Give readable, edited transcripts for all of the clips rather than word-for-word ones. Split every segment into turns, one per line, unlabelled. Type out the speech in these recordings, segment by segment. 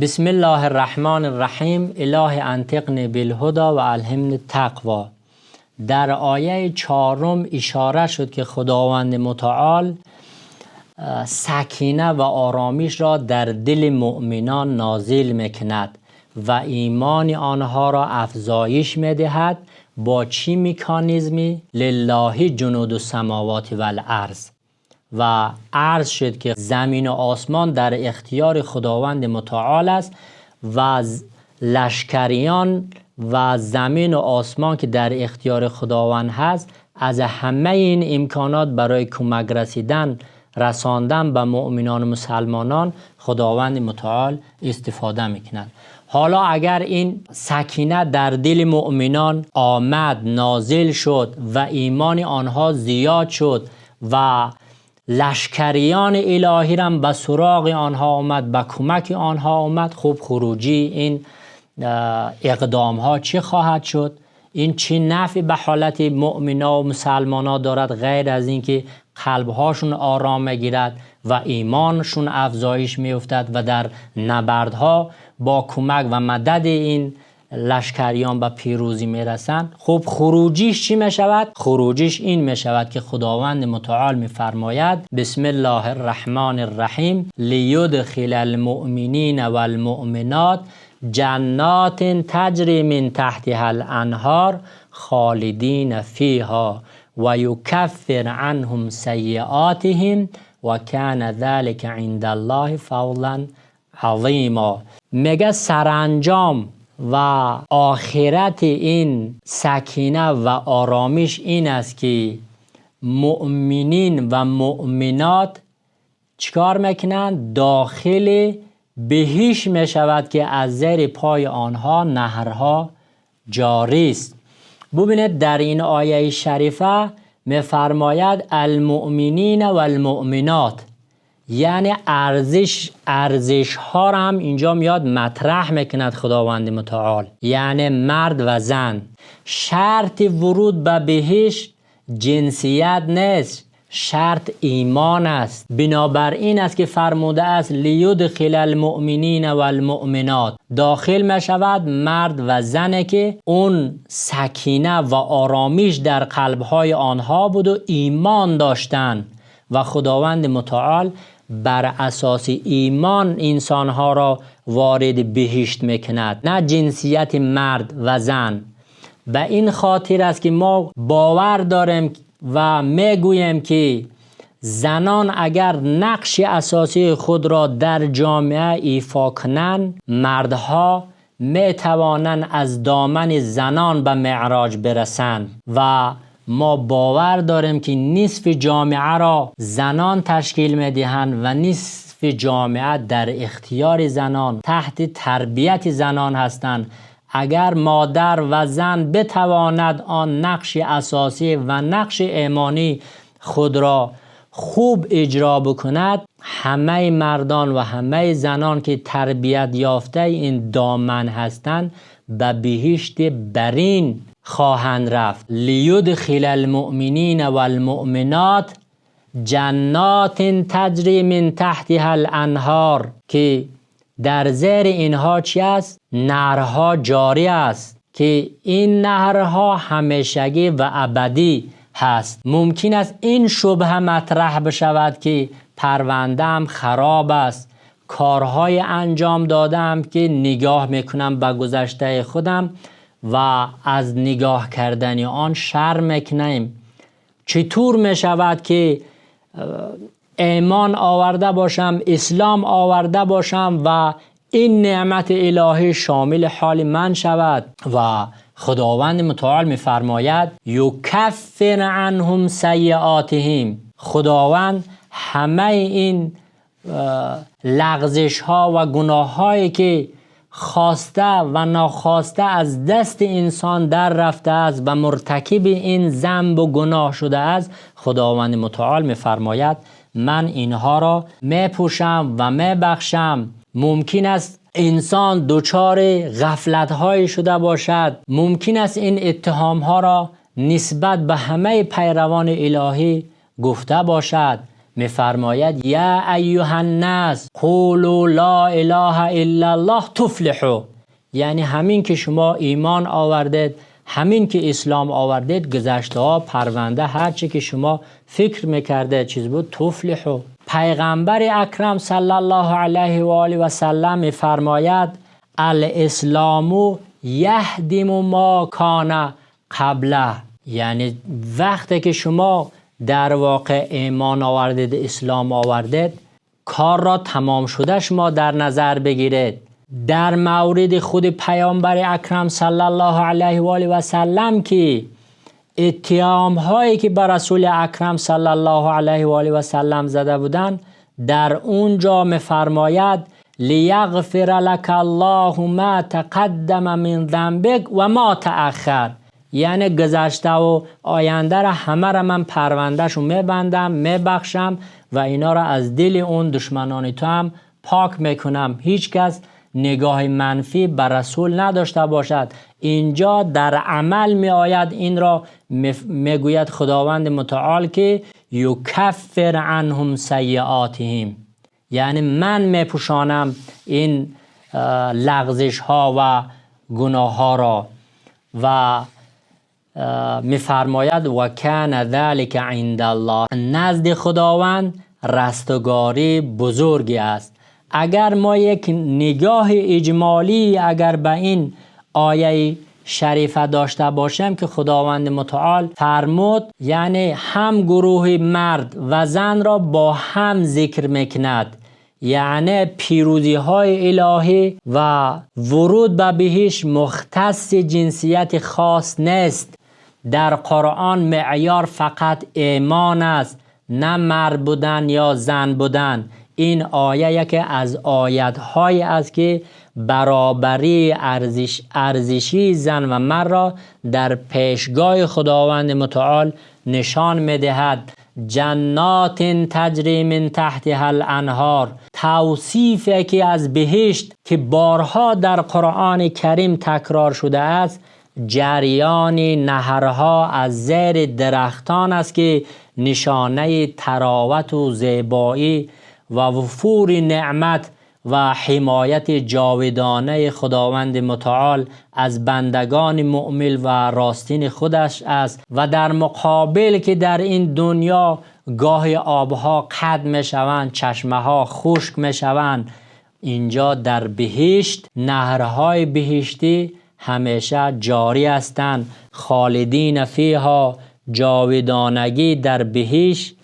بسم الله الرحمن الرحیم. الهی انطقنی بالهدی و الهمنی التقوا. در آیه چهارم اشاره شد که خداوند متعال سکینه و آرامیش را در دل مؤمنان نازل میکند و ایمان آنها را افزایش میدهد. با چی مکانیزمی؟ لله جنود السماوات والارض. و عرض شد که زمین و آسمان در اختیار خداوند متعال است و لشکریان و زمین و آسمان که در اختیار خداوند هست، از همه این امکانات برای کمک رساندن به مؤمنان و مسلمانان خداوند متعال استفاده میکند. حالا اگر این سکینه در دل مؤمنان آمد، نازل شد و ایمان آنها زیاد شد و لشکریان الهی رم به سراغ آنها آمد، به کمک آنها آمد، خب خروجی این اقدام ها چه خواهد شد؟ این چه نفعی به حالت مؤمنا و مسلمانا دارد غیر از اینکه قلب هاشون آرام میگیرد و ایمانشون افزایش میافتد و در نبردها با کمک و مدد این لشکریان به پیروزی میرسند؟ خب خروجیش چی میشود؟ خروجیش این میشود که خداوند متعال میفرماید: بسم الله الرحمن الرحیم، لیدخل المؤمنین والمؤمنات جنات تجری من تحتها الانهار خالدین فیها و یکفر عنهم سیئاتهم و کان ذلك عند الله فوزا عظیما. میگه سرانجام و آخرت این سکینه و آرامش این است که مؤمنین و مؤمنات چیکار میکنند؟ داخل بهشت میشود که از زیر پای آنها نهرها جاری است. ببینید، در این آیه شریفه میفرماید المؤمنین و المؤمنات، یعنی ارزش ها را هم اینجا میاد مطرح میکند خداوند متعال، یعنی مرد و زن. شرط ورود به بهشت جنسیت نیست، شرط ایمان است. بنابراین است که فرموده است لیدخل المؤمنین و المؤمنات. داخل می شود مرد و زنی که اون سکینه و آرامیش در قلبهای آنها بود و ایمان داشتند و خداوند متعال بر اساس ایمان انسانها را وارد بهشت میکند، نه جنسیت مرد و زن. به این خاطر است که ما باور داریم و میگوییم که زنان اگر نقش اساسی خود را در جامعه ایفا کنند، مردها می توانند از دامن زنان به معراج برسند و ما باور داریم که نصف جامعه را زنان تشکیل میدهند و نصف جامعه در اختیار زنان، تحت تربیت زنان هستند. اگر مادر و زن بتواند آن نقش اساسی و نقش ایمانی خود را خوب اجرا بکند، همه مردان و همه زنان که تربیت یافته این دامن هستند به بهشت برین خواهند رفت. لیدخل المؤمنین و المؤمنات جنات تجری من تحتها الانهار، که در زیر اینها چی است؟ نهرها جاری است که این نهرها همیشگی و ابدی هست. ممکن است این شبهه مطرح بشود که پرونده‌ام خراب است، کارهای انجام دادم که نگاه میکنم به گذشته خودم و از نگاه کردن آن شرم میکنیم. چطور میشود که ایمان آورده باشم، اسلام آورده باشم و این نعمت الهی شامل حال من شود؟ و خداوند متعال میفرماید یکفر عنهم سیئاتهم. خداوند همه این لغزش ها و گناه هایی که خواسته و ناخواسته از دست انسان در رفته است و مرتکب این ذنب و گناه شده است، خداوند متعال میفرماید من اینها را میپوشم و میبخشم. ممکن است انسان دچار غفلت های شده باشد، ممکن است این اتهام ها را نسبت به همه پیروان الهی گفته باشد. میفرماید یا ایها الناس قولوا لا اله الا الله تفلحوا. یعنی همین که شما ایمان آوردید، همین که اسلام آوردید، گذشته ها، پرونده، هر چی که شما فکر میکرده چیز بود، تفلحوا. پیغمبر اکرم صلی الله علیه و آله و سلم میفرماید الاسلام یهدم ما کان قبله. یعنی وقتی که شما در واقع ایمان آوردید، اسلام آوردید، کار را تمام شده شما در نظر بگیرید. در مورد خود پیامبر اکرم صلی الله علیه و آله و سلم که اتهام هایی که بر رسول اکرم صلی الله علیه و آله و سلم زده بودند، در اونجا میفرماید لیغفر لک الله ما تقدم من ذنبک و ما تأخر. یعنی گذشته و آینده را همه را من پروندهشو میبندم، میبخشم و اینا را از دل اون دشمنان تو هم پاک میکنم. هیچ کس نگاه منفی بر رسول نداشته باشد. اینجا در عمل می آید، این را میگوید خداوند متعال که یکفر عنهم سیئاتهم، یعنی من میپوشانم این لغزش ها و گناه ها را. و میفرماید و کان ذلک عند الله، نزد خداوند رستگاری بزرگی است. اگر ما یک نگاه اجمالی اگر به این آیه شریفه داشته باشیم که خداوند متعال فرمود، یعنی هم گروه مرد و زن را با هم ذکر میکند، یعنی پیروزی های الهی و ورود به بهشت مختص جنسیت خاص نیست. در قرآن معیار فقط ایمان است، نه مرد بودن یا زن بودن. این آیه یکی از آیت های است که برابری ارزشی زن و مرد را در پیشگاه خداوند متعال نشان می‌دهد. جنات تجری من تحتها الانهار، توصیف یکی از بهشت که بارها در قرآن کریم تکرار شده است، جریان نهرها از زیر درختان است که نشانه طراوت و زیبایی و وفور نعمت و حمایت جاودانه خداوند متعال از بندگان مؤمن و راستین خودش است. و در مقابل که در این دنیا گاهی آبها قطع میشوند، چشمه ها خشک میشوند، اینجا در بهشت نهرهای بهشتی همیشه جاری هستند. خالدین فیها، جاودانگی در بهشت،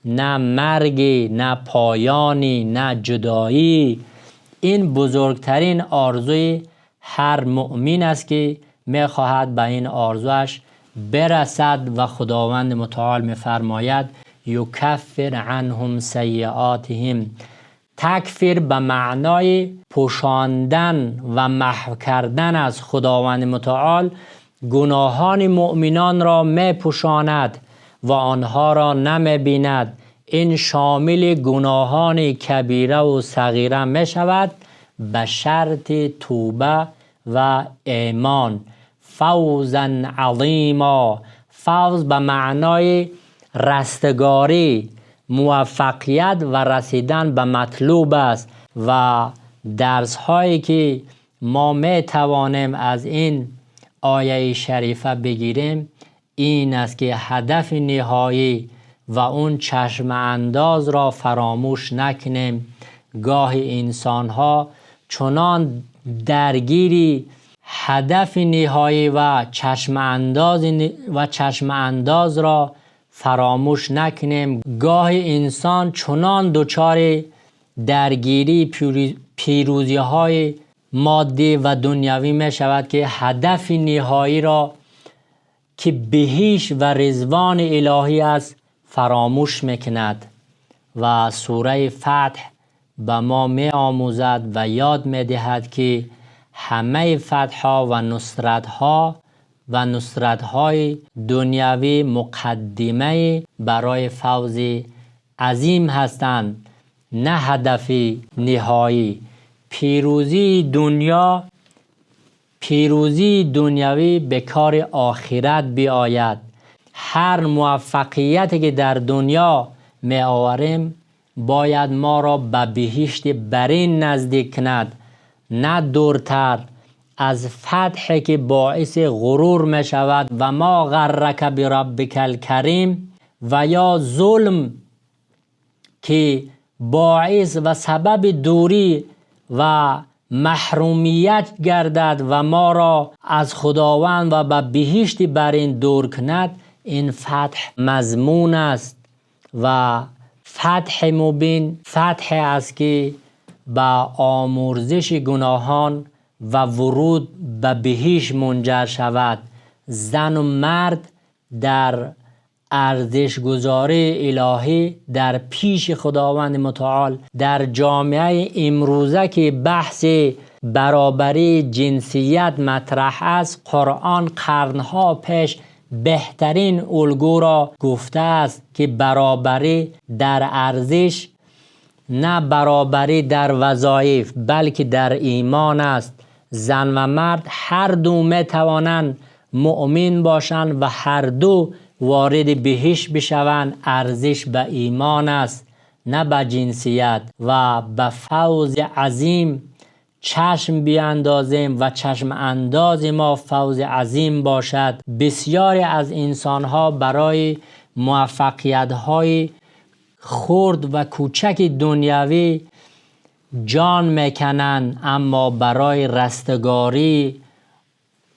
نه مرگی، نه پایانی، نه جدایی. این بزرگترین آرزوی هر مؤمن است که میخواهد به این آرزوش برسد. و خداوند متعال میفرماید یکفر عنهم سیئاتهم. تکفیر به معنای پوشاندن و محو کردن از خداوند متعال گناهان مؤمنان را میپوشاند و آنها را نمیبیند. این شامل گناهان کبیره و صغیره می شود به شرط توبه و ایمان. فوزا عظیما، فوز به معنای رستگاری، موفقیت و رسیدن به مطلوب است. و درس هایی که ما می توانیم از این آیه شریفه بگیریم این است که هدف نهایی و اون چشم انداز را فراموش نکنیم. گاهی انسان ها چنان درگیری هدف نهایی و چشم انداز را فراموش نکنیم. گاهی انسان چنان دچار درگیری پیروزی های مادی و دنیوی می شود که هدف نهایی را که بهشت و رضوان الهی است فراموش میکند. و سوره فتح به ما می آموزد و یاد می دهد که همه فتح ها و نصرت ها و نصرت های دنیوی مقدمه برای فوز عظیم هستند، نه هدف نهایی. پیروزی دنیا، پیروزی دنیوی به کار آخرت بیاید. هر موفقیتی که در دنیا میآوریم باید ما را به بهشت برین نزدیک کند، نه دورتر. از فتحی که باعث غرور می شود و ما غرک بربک الکریم، و یا ظلم که باعث و سبب دوری و محرومیت گردد و ما را از خداوند و به بهشت برین دور کند، این فتح مضمون است. و فتح مبین فتح است که به آمرزش گناهان و ورود به بهشت منجر شود. زن و مرد در ارزش‌گذاری الهی در پیش خداوند متعال در جامعه امروزه که بحث برابری جنسیت مطرح است، قرآن قرنها پیش بهترین الگو را گفته است که برابری در ارزش، نه برابری در وظایف، بلکه در ایمان است. زن و مرد هر دو می توانند مؤمن باشند و هر دو وارد بهشت بشوند. ارزش به ایمان است نه به جنسیت. و به فوز عظیم چشم بیاندازیم و چشم انداز ما فوز عظیم باشد. بسیاری از انسانها برای موفقیت‌های خرد و کوچک دنیوی جان میکنند، اما برای رستگاری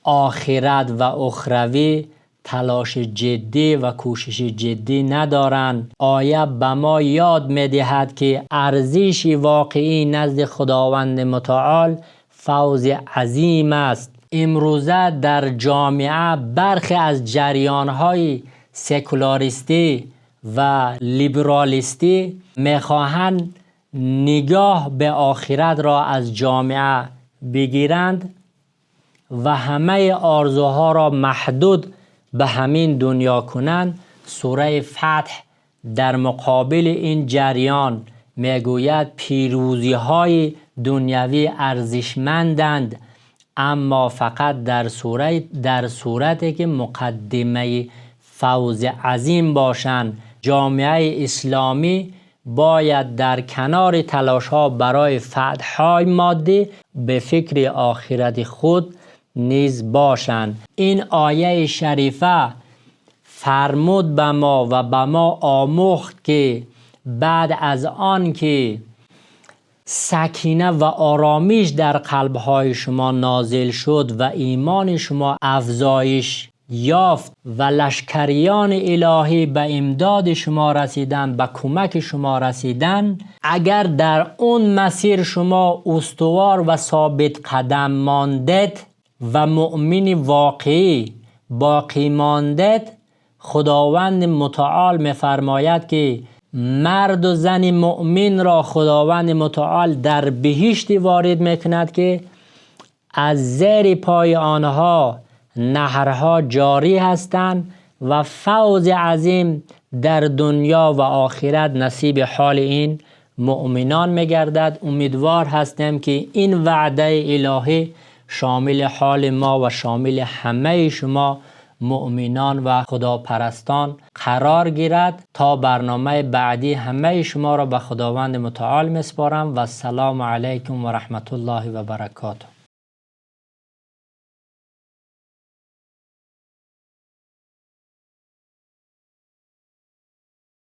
آخرت و اخروی تلاش جدی و کوشش جدی ندارند. آیه به ما یاد می‌دهد که ارزش واقعی نزد خداوند متعال فوز عظیم است. امروزه در جامعه برخی از جریان‌های سکولاریستی و لیبرالیستی می‌خواهند نگاه به آخرت را از جامعه بگیرند و همه آرزوها را محدود به همین دنیا کنند. سوره فتح در مقابل این جریان میگوید پیروزی‌های دنیوی ارزشمندند، اما فقط در صورتی که مقدمه فوز عظیم باشند. جامعه اسلامی باید در کنار تلاش‌ها برای فتح‌های مادی به فکر آخرت خود نیز باشند. این آیه شریفه فرمود به ما و به ما آموخت که بعد از آن که سکینه و آرامش در قلب‌های شما نازل شد و ایمان شما افزایش یافت و لشکریان الهی به امداد شما رسیدن، به کمک شما رسیدن، اگر در اون مسیر شما استوار و ثابت قدم ماندید و مؤمن واقعی باقی ماندید، خداوند متعال می‌فرماید که مرد و زن مؤمن را خداوند متعال در بهشت وارد میکند که از زیر پای آنها نهرها جاری هستند و فوز عظیم در دنیا و آخرت نصیب حال این مؤمنان میگردد. امیدوار هستیم که این وعده الهی شامل حال ما و شامل همه شما مؤمنان و خداپرستان قرار گیرد. تا برنامه بعدی همه شما را به خداوند متعال میسپارم و السلام علیکم و رحمت الله و برکاته.